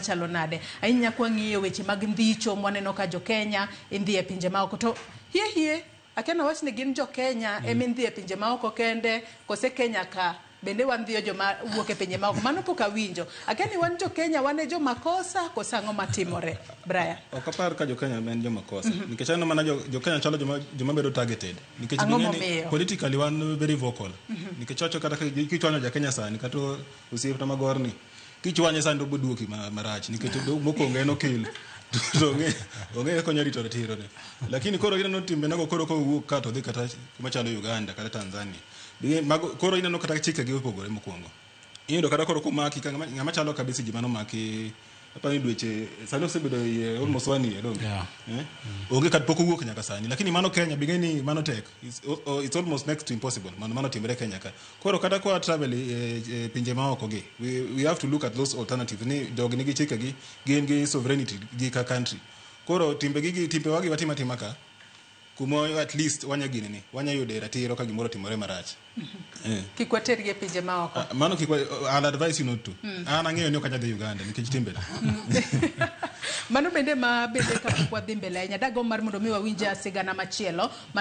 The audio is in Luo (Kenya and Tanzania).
machalo nade ahinya kwang'iyo weche mag ndhicho mwaneno ka jo Kenya indhi e pinje maoko to hie hie akia nawach ni gin jo Kenya ema indhi e pinje maoko kende kose Kenya ka bende wandhiyo joma wuok e pinje maoko mano pok awinjo akia ni wan jo Kenya wan e joma kosa kose ang'o matimore Brian. Ok apar ka jo Kenya en joma kosa. Nikech aneno mana jo Kenya chalo joma bedo targeted. Nikech Ang'o ging'e ni momiyo? politically wan very vocal. Nikech wacho kata kichwanyo ja Kenya sani kata osiepna magorni kichwanye sani to oboduoki marach nikech mokwongo en okil to ong'e kaka onya rito ratiro ne. Lakini koro ineno timbenego koro kowuok ka to dhi kata kuma chalo Uganda kata Tanzania. Mago, koro ineno kata chikegi opogore mokwongo. Iyudo kata koro komaki ka ng'ama chalo kabisa ji manomaki aparo ni dweche sani osebedo iye almost one year donge. Yeah. Eh? Onge kata pok owuok nyaka sani lakini mano Kenya bing'e ni mano tek. It's almost next to impossible mondo mano timre Kenya ka. Koro kata kwa travel e pinje maoko gi we have to look at those alternatives ni jogi nigi chikegi gin gi sovereignty gi ka country. Koro timbe wagi watima tima ka kuma at least wanya gini ni wanya yude ratiro ka gimoro otimore marach. Kik watergi e pinje maoko. Ah, mano kik I'll advise you not to. An ang'eyo ni ok anyal dhi Uganda nikech timbena. Mano bende ma bende kapok wadhi mbele ahinya dagomb mar mondo mi wawinj sigana machielo.